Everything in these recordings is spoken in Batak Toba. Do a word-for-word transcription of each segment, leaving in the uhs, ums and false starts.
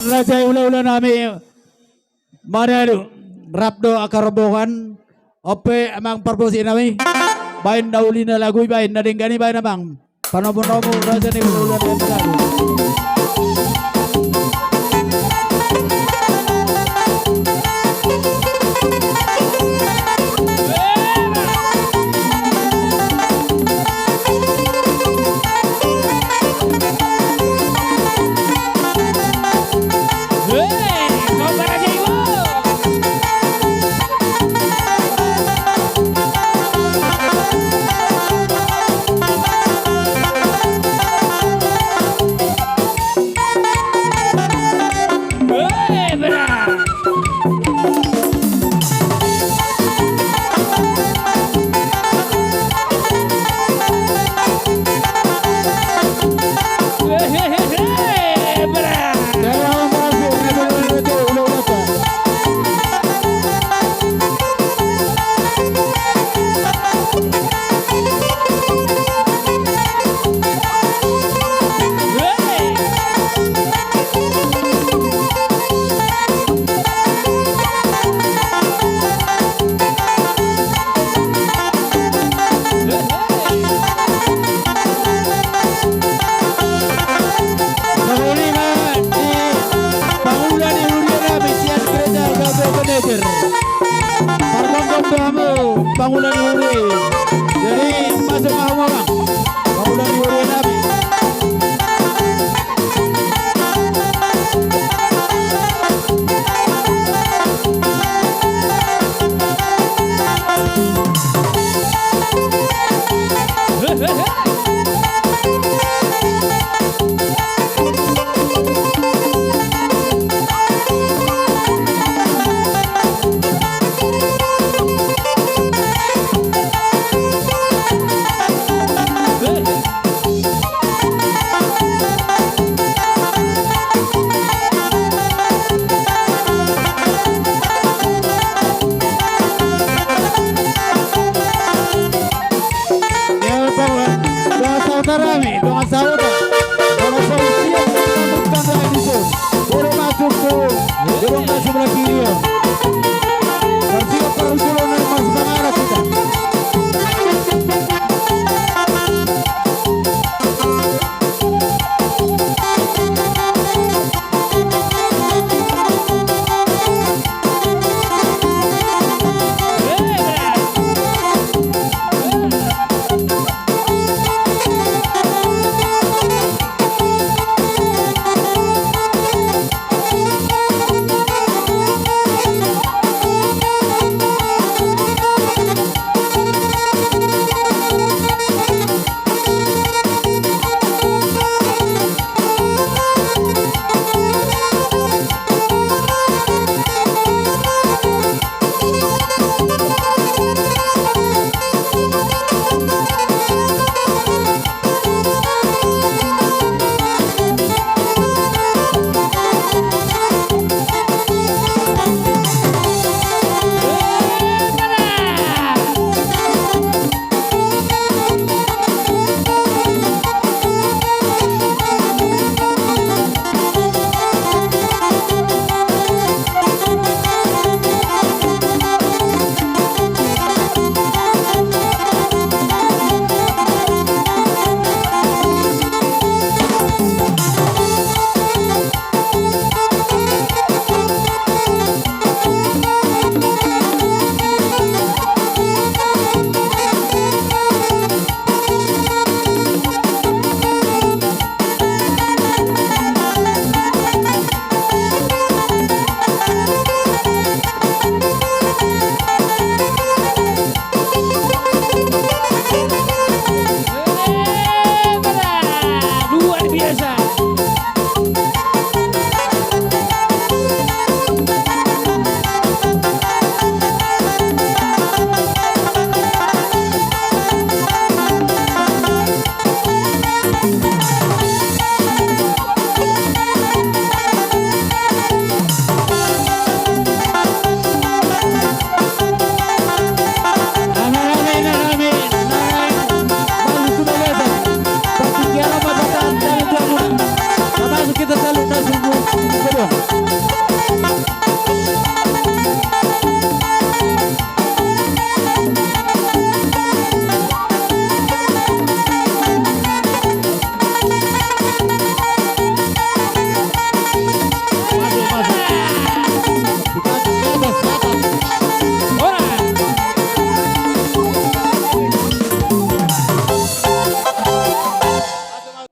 Raja i, hulahula nami, manalu, rap do angka rombongan. On pe amang parbosi nami, baen na uli na lagu i, baen na denggan i, baen amang. Panomu-nomu raja ni hulahula nami, manalu. Pangula ni huria nami sian gereja Gabe Benejer. Pargomgom do hamu pangula ni huria. Jadi masuk ma hamu, amang, pangula ni huria nami.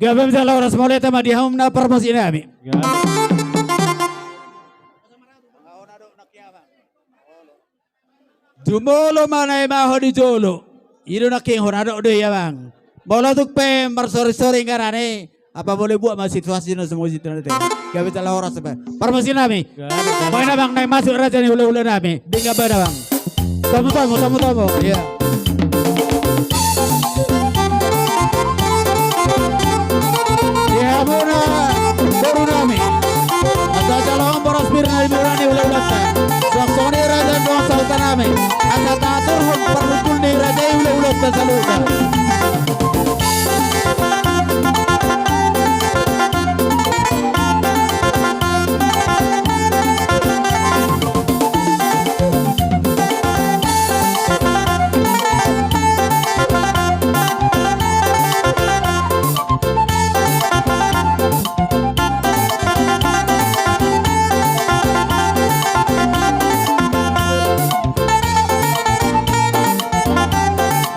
Gabe ma jala horas, mauliate ma di hamuna parmusik nami. Jumolo ma na imahon di jolo. I do nangkin, hona dok do i, amang. Molo tung pe marsoring-soring gabe nai, apa molo buat ma situasi na semua situ nanti. Gabe jala horas pe. Parmusik nami. Baen, amang, na masuk raja ni hula-hula nami. Dingga baen, amang. Tomo-tomo, tomo-tomo. Iya. Di hamuna boru nami. Asa jalo on boras pir na di boru ni hula-hulanta. Songon i raja ni dongan sahuta nami. Asa taturhon parhundul ni raja i hula-hulanta saluhutna.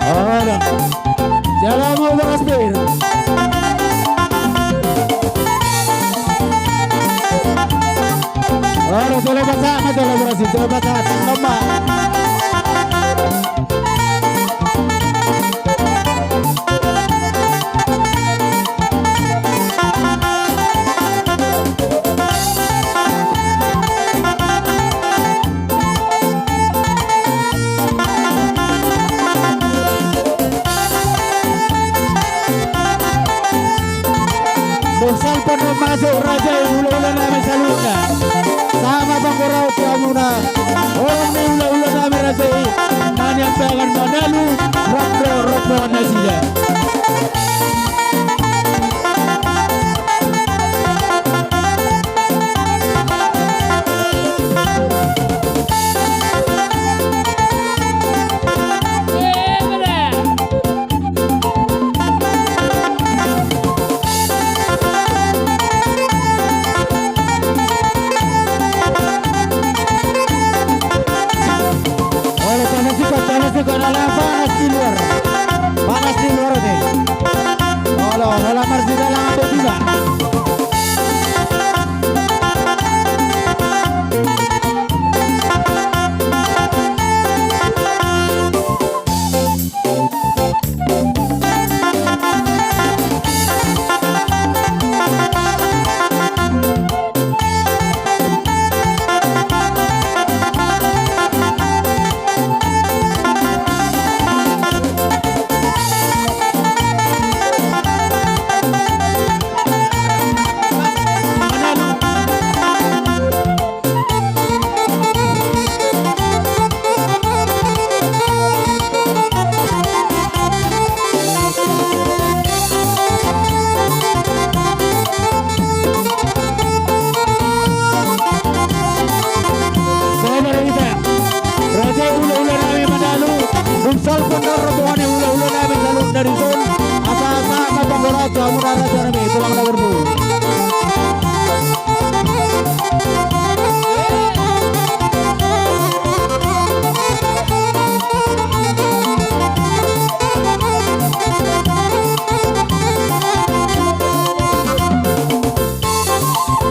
Olo. Jalo ma boras pir. Olo, jolo ma sahat ma, jolo boras i, jolo ma sahat ma. Dung salpu do masuk raja i hula-hula nami saluhutna. Sahat ma panggoraon tu hamuna. Holong ni hula-hula nami raja i, na niambagan Manalu, rap do rombongan nasida. Olo, panas i, panas i, na laho panas di luar. Panas di luar, oke. Olo, olo, marsidalangan do suda. Raja i hula-hula nami Manalu, dung salpu do rombongan ni hula-hula nami saluhutna dison, asa sahat ma panggoraon tu hamuna raja nami, tulang na borbu.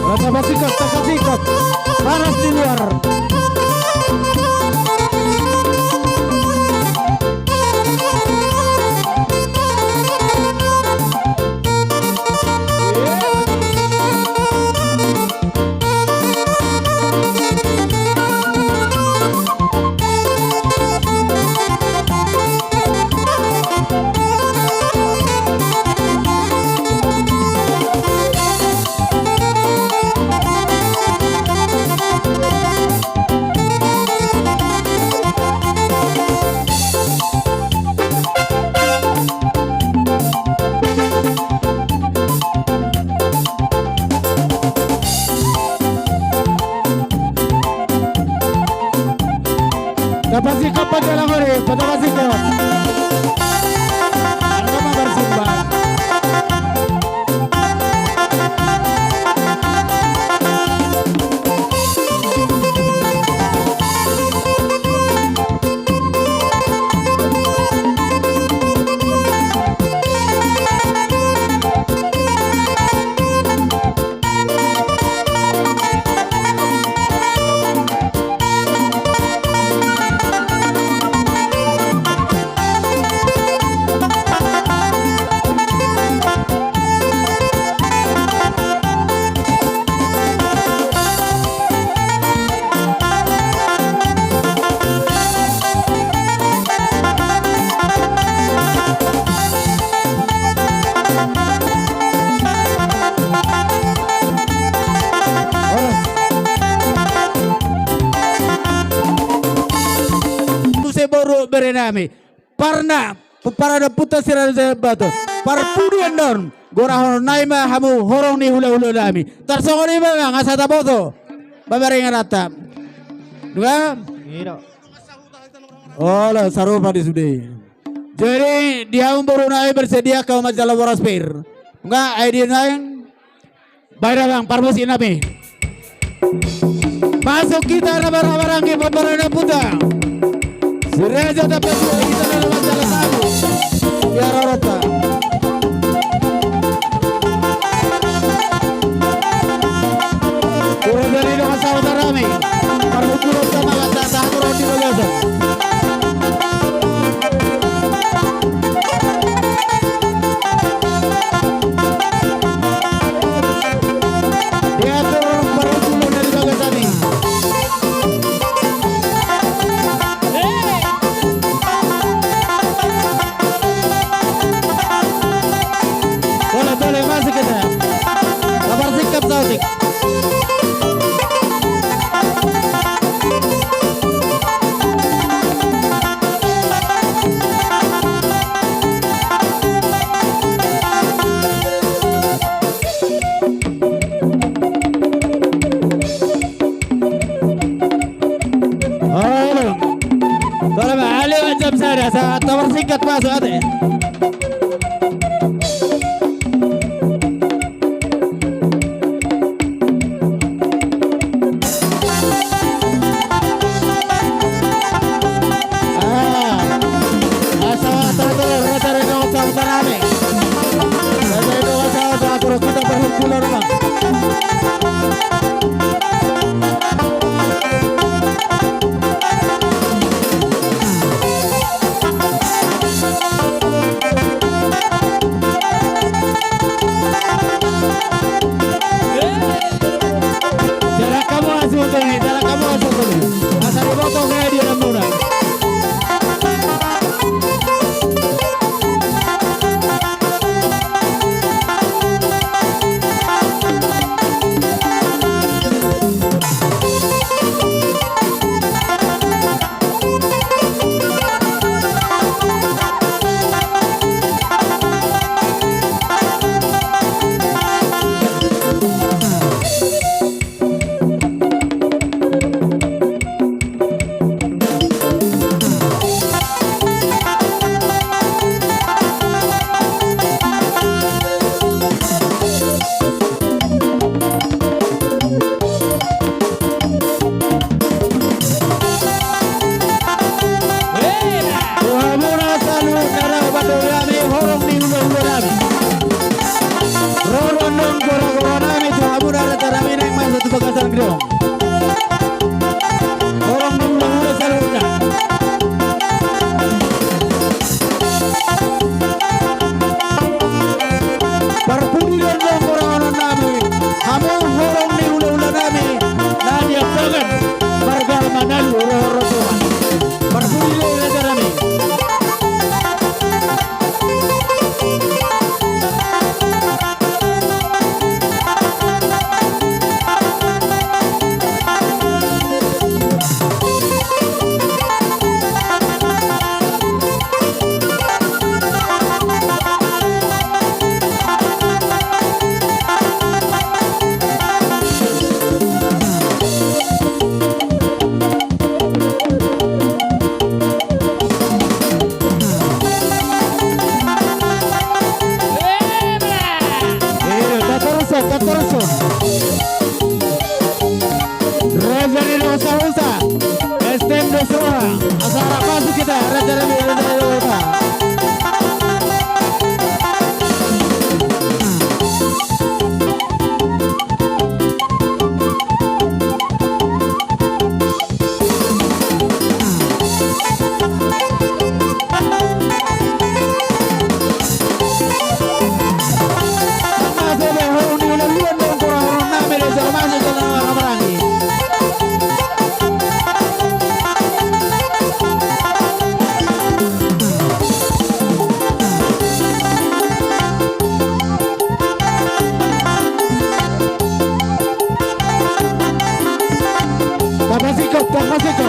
Olo, tapasikot, tapasikot. Panas di luar. Tapasikot panjalangon i, patapasikot. Anggo ma marsumbang. berenami. Parna, pomparan ni ompunta si Raja Baton. Parpudi annon, gorahononnami ma hamu horong ni hulahulanami. Tarsongon i ma, asa taboto. Babarengan ata. Dua. Ira. Olo, sarupa di sude. Jadi, di hamu borunami, bersedia hamu manjalo boras pir? Nga, ai di naeng. Baen ma, Bang, parmusiknami. Masuk hita na marhahamaranggi, pomparan ni ompunta si Raja Tapasuk, hita na manjalo sagu. Ia rorota. Kurang dari dua sahuta nami. Parhundulan sama kata satu roti bagasan. Diatur parhundulan dari bagasan i. Boleh, boleh, masuk kita. Kabar sikap sautik. Halo. Tole ma, ale macam sada, sa tabar singkat masuk ate. Ah, asa tahu tu, rata-rata macam tanah ni. Rata-rata macam, rata-rata kita berhubungan, Bang. Jarak hamu asa tolu, jarak hamu asa tolu. Asa diboto gaya di lambuna. Tu hamuna saluhutna na mandongani horong ni hulahula nami. Ro do annon goragora nami tu hamuna rata nami naeng masuk tu bagasan gedong. Horong ni hulahula saluhutna. Parpudi do annon gorahononnami, hamu horong ni hulahula nami, na di Ambangan, marga Manalu, ro, ro, ro. Parpudi do raja nami. Ira, tatorso, tatorso. Raja ni Dosa Usa, S T M Dosa Usa. Asa rap masuk kita, Raja ni, Raja ni Dosa Usa. Tapasikap, tapasikap.